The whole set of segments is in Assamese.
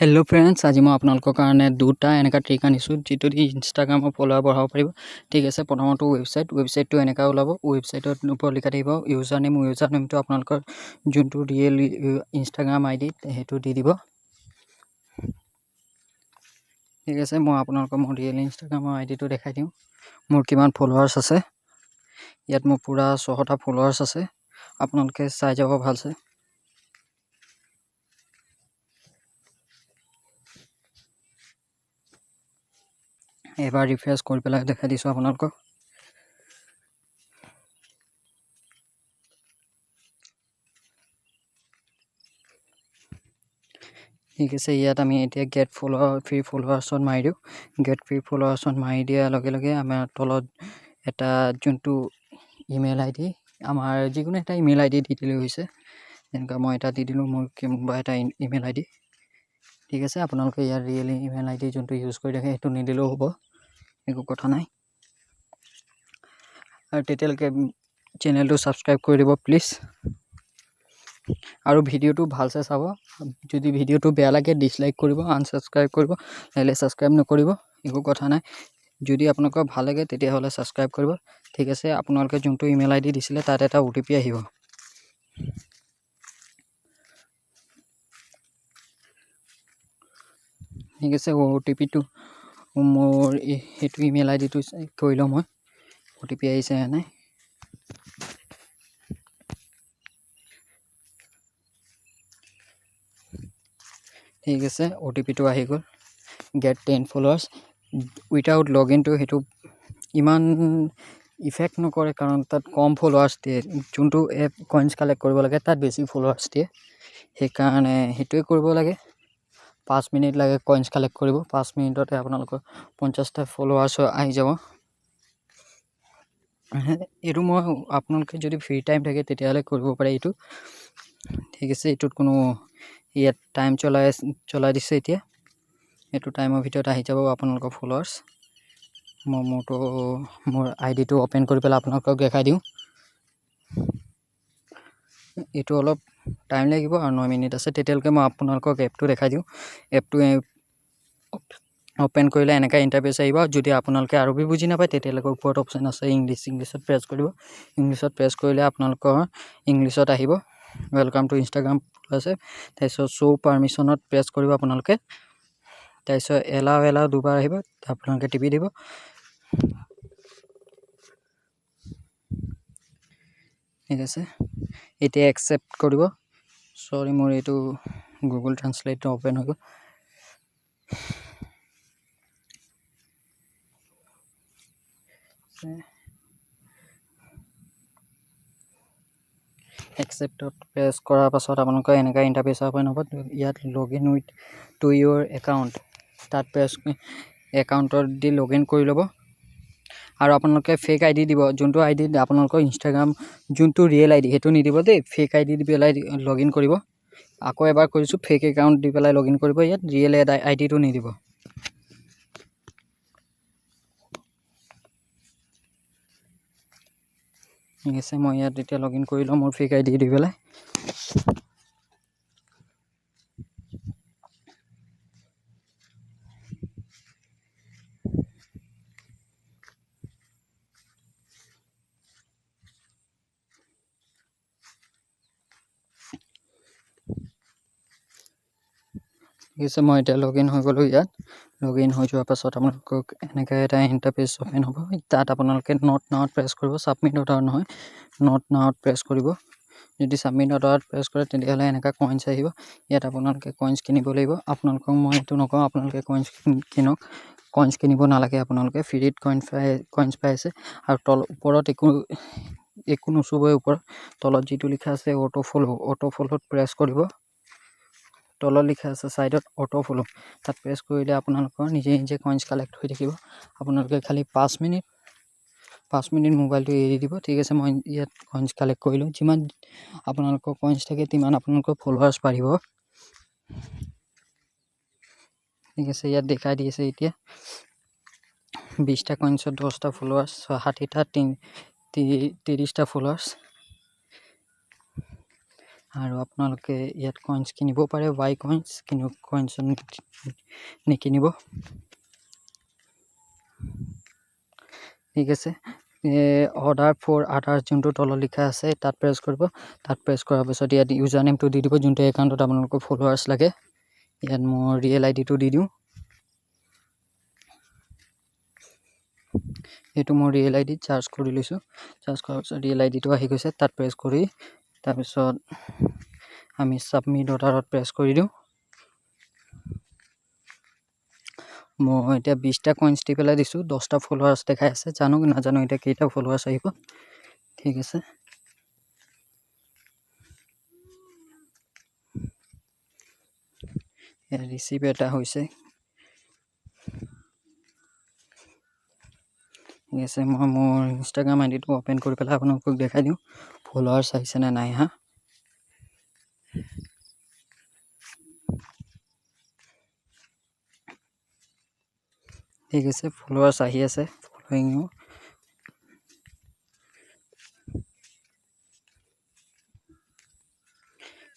হেল্ল' ফ্ৰেণ্ডছ, আজি মই আপোনালোকৰ কাৰণে দুটা এনেকুৱা ট্ৰিক আনিছোঁ যিটো দি ইনষ্টাগ্ৰামৰ ফ'ল'ৱাৰ বঢ়াব পাৰিব। ঠিক আছে, প্ৰথমটো ৱেবছাইটটো এনেকুৱা ওলাব। ৱেবছাইটৰ ওপৰত লিখা থাকিব ইউজাৰ নেম। ইউজাৰ নেমটো আপোনালোকৰ যোনটো ৰিয়েল ইনষ্টাগ্ৰাম আই ডি সেইটো দি দিব। ঠিক আছে, মই আপোনালোকৰ মোৰ ৰিয়েল ইনষ্টাগ্ৰামৰ আই ডিটো দেখাই দিওঁ, মোৰ কিমান ফ'ল'ৱাৰ্ছ আছে। ইয়াত মোৰ পূৰা 600টা ফ'ল'ৱাৰ্ছ আছে, আপোনালোকে চাই যাব ভালছে। এবাৰ ৰিফ্ৰেছ কৰি পেলাই দেখাই দিছোঁ আপোনালোকক। ঠিক আছে, ইয়াত আমি এতিয়া গেট ফ্ৰী ফ'ল'ৱাৰ্ছত মাৰি দিওঁ। গেট ফ্ৰী ফ'ল'ৱাৰ্ছত মাৰি দিয়াৰ লগে লগে আমাৰ তলত এটা যোনটো ইমেইল আই ডি, আমাৰ যিকোনো এটা ইমেইল আই ডি দি দিলেই হৈছে। যেনেকুৱা মই এটা দি দিলোঁ মোৰ কোনোবা এটা ইমেইল আই ডি। ঠিক আছে, আপোনালোকে ইয়াৰ ৰিয়েল ইমেইল আই ডি যোনটো ইউজ কৰি থাকে সেইটো নিদিলেও হ'ব, একো কথা নাই। আৰু তেতিয়ালৈকে চেনেলটো ছাবস্ক্ৰাইব কৰি দিব প্লিজ, আৰু ভিডিঅ'টো ভালছে চাব। যদি ভিডিঅ'টো বেয়া লাগে ডিছলাইক কৰিব, আনছাবস্ক্ৰাইব কৰিব, লাগিলে ছাবস্ক্ৰাইব নকৰিব, একো কথা নাই। যদি আপোনালোকৰ ভাল লাগে তেতিয়াহ'লে ছাবস্ক্ৰাইব কৰিব। ঠিক আছে, আপোনালোকে যোনটো ইমেইল আই ডি দিছিলে তাত এটা অ' টি পি আহিব। ঠিক আছে, অ' টি পিটো মোৰ সেইটো ইমেইল আই ডিটো কৰি লওঁ মই, অ' টি পি আহিছে নাই। ঠিক আছে, অ' টি পিটো আহি গ'ল। গেট 10 ফ'ল'ৱাৰ্ছ উইথাউট লগ ইনটো সেইটো ইমান ইফেক্ট নকৰে, কাৰণ তাত কম ফ'ল'ৱাৰ্ছ দিয়ে। যোনটো এপ কইনছ কালেক্ট কৰিব লাগে তাত বেছি ফ'ল'ৱাৰ্ছ দিয়ে, সেইকাৰণে সেইটোৱে কৰিব লাগে। 5 মিনিট লাগে কইনছ কালেক্ট কৰিব, 5 মিনিটতে আপোনালোকৰ 50টা ফ'ল'ৱাৰ্ছ আহি যাব। এইটো মই আপোনালোকে যদি ফ্ৰী টাইম থাকে তেতিয়াহ'লে কৰিব পাৰে এইটো। ঠিক আছে, এইটোত কোনো ইয়াত টাইম চলাই দিছে এতিয়া, এইটো টাইমৰ ভিতৰত আহি যাব আপোনালোকৰ ফ'ল'ৱাৰ্ছ। মই মোৰ আই ডিটো অ'পেন কৰি পেলাই আপোনালোকক দেখাই দিওঁ। এইটো অলপ টাইম লাগিব আৰু 9 মিনিট আছে, তেতিয়ালৈকে মই আপোনালোকক এপটো দেখাই দিওঁ। এপটো অ'পেন কৰিলে এনেকুৱা ইণ্টাৰফেচ আহিব। যদি আপোনালোকে আৰু বি বুজি নাপায় তেতিয়ালৈকে ওপৰত অপশ্যন আছে ইংলিছ, ইংলিছত প্ৰেছ কৰিব। ইংলিছত প্ৰেছ কৰিলে আপোনালোকৰ ইংলিছত আহিব welcome to Instagram আছে। তাৰপিছত শ্ব' পাৰ্মিশ্যনত প্ৰেছ কৰিব আপোনালোকে। তাৰপিছত এলাও দুবাৰ আহিব, আপোনালোকে টিপি দিব। ঠিক আছে, এতিয়া একচেপ্ট কৰিব। চৰি, মোৰ এইটো গুগল ট্ৰান্সলেটটো অ'পেন হৈ গ'ল। একচেপ্টত প্ৰেছ কৰাৰ পাছত আপোনালোকৰ এনেকুৱা ইণ্টাৰফেচ অ'পেন হ'ব। ইয়াত log in with to your account, তাত প্ৰেছ একাউণ্টত দি লগ ইন কৰি ল'ব। আৰু আপোনালোকে ফেক আই ডি দিব, যোনটো আই ডি আপোনালোকৰ ইনষ্টাগ্ৰাম যোনটো ৰিয়েল আই ডি সেইটো নিদিব দেই, ফেক আই ডি দি পেলাই লগ ইন কৰিব। আকৌ এবাৰ কৈছোঁ, ফেক একাউণ্ট দি পেলাই লগ ইন কৰিব, ইয়াত ৰিয়েল আই ডিটো নিদিব। ঠিক আছে, মই ইয়াত এতিয়া লগ ইন কৰি লওঁ মোৰ ফেক আই ডি দি পেলাই। ঠিক আছে, মই এতিয়া লগ ইন হৈ গ'লোঁ। ইয়াত লগ ইন হৈ যোৱাৰ পাছত আপোনালোকক এনেকৈ এটা ইণ্টাৰফেচ অ'পেন হ'ব। তাত আপোনালোকে not নাওত প্ৰেছ কৰিব, ছাবমিট অৰ্ডাৰ নহয়, not নাওত প্ৰেছ কৰিব। যদি ছাবমিট অৰ্ডাৰত প্ৰেছ কৰে তেতিয়াহ'লে এনেকুৱা কইনছ আহিব। ইয়াত আপোনালোকে কইনছ কিনিব লাগিব। আপোনালোকক মই এইটো নকওঁ আপোনালোকে কইনছ কিনক, কইনছ কিনিব নালাগে, আপোনালোকে ফ্ৰীত কইনছ পাই আছে। আৰু ওপৰত একো নুচুবই, ওপৰত তলত যিটো লিখা আছে অ'টো ফ'ল', অ'টো ফ'ল'ত প্ৰেছ কৰিব। তলত লিখা আছে ছাইডত অ'টো ফ'ল', তাত প্ৰেছ কৰিলে আপোনালোকৰ নিজে নিজে কইনছ কালেক্ট হৈ থাকিব। আপোনালোকে খালি 5 মিনিট মোবাইলটো এৰি দিব। ঠিক আছে, মই ইয়াত কইনছ কালেক্ট কৰিলোঁ। যিমান আপোনালোকৰ কইনছ থাকে তিমান আপোনালোকৰ ফ'ল'ৱাৰ্ছ বাঢ়িব। ঠিক আছে, ইয়াত দেখাই দি আছে এতিয়া 20টা কইনছত 10টা ফ'ল'ৱাৰ্ছ, 60টা 30টা ফ'ল'ৱাৰ্ছ। আৰু আপোনালোকে ইয়াত কইনছ কিনিব পাৰে, ৱাই কইনছ, কিন্তু কইনছ নিকিনিব। ঠিক আছে, অৰ্ডাৰ ফৰ আদাৰ্ছ যোনটো তলত লিখা আছে তাত প্ৰেছ কৰিব। তাত প্ৰেছ কৰাৰ পিছত ইয়াত ইউজাৰ নেমটো দি দিব, যোনটো একাউণ্টত আপোনালোকৰ ফলোৱাৰ্ছ লাগে। ইয়াত মোৰ ৰিয়েল আই ডিটো দি দিওঁ। এইটো মোৰ ৰিয়েল আই ডি, চাৰ্জ কৰি লৈছোঁ। চাৰ্জ কৰাৰ পিছত ৰিয়েল আই ডিটো আহি গৈছে, তাত প্ৰেছ কৰি তাৰপিছত আমি ছাবমিট অৰ্ডাৰত প্ৰেছ কৰি দিওঁ। মই এতিয়া 20টা কইনছ দি পেলাই দিছোঁ, 10টা ফলোৱাৰ্ছ দেখাই আছে, জানো কি নাজানো এতিয়া কেইটা ফলোৱাৰ্ছ আহিব। ঠিক আছে, ইয়াত ৰিচিভ এটা হৈছে। ঠিক আছে, মই মোৰ ইনষ্টাগ্ৰাম আই ডিটো অ'পেন কৰি পেলাই আপোনালোকক দেখাই দিওঁ ফলোৱাৰ্ছ আহিছে নে নাই। হা, ঠিক আছে, ফলোৱাৰ্ছ আহি আছে, ফলোয়িঙো।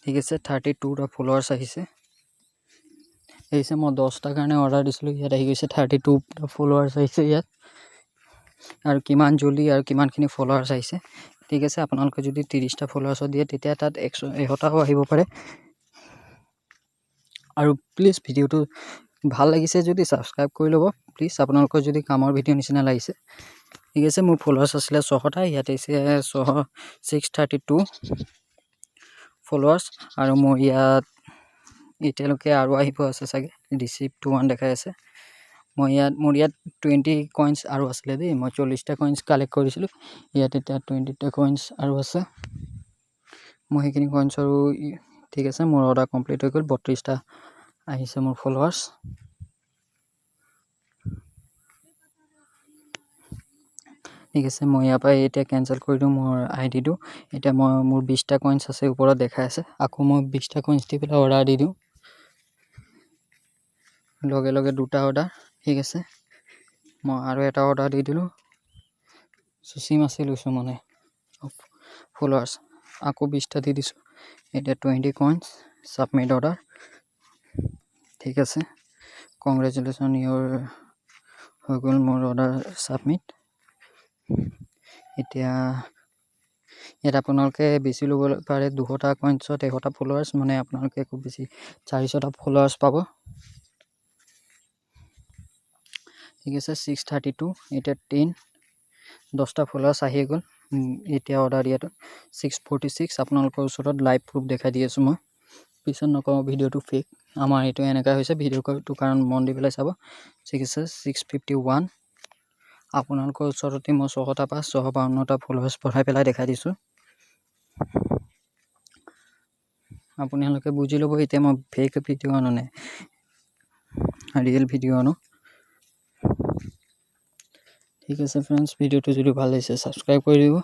ঠিক আছে, 32টা ফলোৱাৰ্ছ আহিছে। আহিছে, মই 10টাৰ কাৰণে অৰ্ডাৰ দিছিলোঁ, ইয়াত আহি গৈছে 32টা ফলোৱাৰ্ছ আহিছে ইয়াত। আৰু কিমান জল্দি আৰু কিমানখিনি ফলোৱাৰ্ছ আহিছে। ঠিক আছে, আপোনালোকে যদি 30টা ফলোৱাৰ্ছত দিয়ে তেতিয়া তাত 100টাও আহিব পাৰে। আৰু প্লিজ ভিডিঅ'টো ভাল লাগিছে যদি ছাবস্ক্ৰাইব কৰি ল'ব প্লিজ, আপোনালোকৰ যদি কামৰ ভিডিঅ' নিচিনা লাগিছে। ঠিক আছে, মোৰ ফলোৱাৰ্ছ আছিলে 600টা, ইয়াত আহিছে 632 ফলোৱাৰ্ছ। আৰু মোৰ ইয়াত এতিয়ালৈকে আৰু আহিব আছে চাগে, ৰিচিভটো 1 দেখাই আছে। মোৰ ইয়াত 20 কইনছ আৰু আছিলে দেই, মই 40টা কইনছ কালেক্ট কৰিছিলোঁ, ইয়াত এতিয়া 20টা কইনছ আৰু আছে। মই সেইখিনি কইনছ আৰু ঠিক আছে, মোৰ অৰ্ডাৰ কমপ্লিট হৈ গ'ল, 32টা আহিছে মোৰ ফলোৱাৰ্ছ। ঠিক আছে, মই ইয়াৰ পৰা এতিয়া কেঞ্চেল কৰি দিওঁ মোৰ আই ডিটো। এতিয়া মই মোৰ 20টা কইনছ আছে ওপৰত দেখাই আছে, আকৌ মই 20টা কইনছ দি পেলাই অৰ্ডাৰ দি দিওঁ, লগে লগে 2টা অৰ্ডাৰ। ঠিক আছে, মই আৰু এটা অৰ্ডাৰ দি দিলোঁ, চুচি মাচি লৈছোঁ মানে ফলোৱাৰ্ছ, আকৌ 20টা দি দিছোঁ। এতিয়া 20 কইনছ ছাবমিট অৰ্ডাৰ। ঠিক আছে, কংগ্ৰেচুলেশ্যন ইয়ৰ হৈ গ'ল মোৰ অৰ্ডাৰ ছাবমিট। এতিয়া ইয়াত আপোনালোকে বেছি ল'ব পাৰে, 200টা কইনছত 100টা ফলোৱাৰ্ছ, মানে আপোনালোকে খুব বেছি 400টা ফলোৱাৰ্ছ পাব। ঠিক আছে, 632, এতিয়া 10, 10টা ফলোৱাৰ্ছ আহিয়ে গ'ল। এতিয়া অৰ্ডাৰ দিয়াটো 646, আপোনালোকৰ ওচৰত লাইভ প্ৰুফ দেখাই দি আছোঁ মই, পিছত নকওঁ ভিডিঅ'টো ফেক, আমাৰ এইটো এনেকুৱা হৈছে ভিডিঅ'টো, কাৰণ মন দি পেলাই চাব। ঠিক আছে, 651, আপোনালোকৰ ওচৰতে মই 600টা পৰা 652টা ফলোৱাৰ্ছ বঢ়াই পেলাই দেখাই দিছোঁ। আপোনালোকে বুজি ল'ব এতিয়া মই ফেক ভিডিঅ' আনো নে ৰিয়েল ভিডিঅ' আনো। ঠিক আছে ফ্ৰেণ্ডছ, ভিডিঅ'টো যদি ভাল লাগিছে ছাবস্ক্ৰাইব কৰি দিব।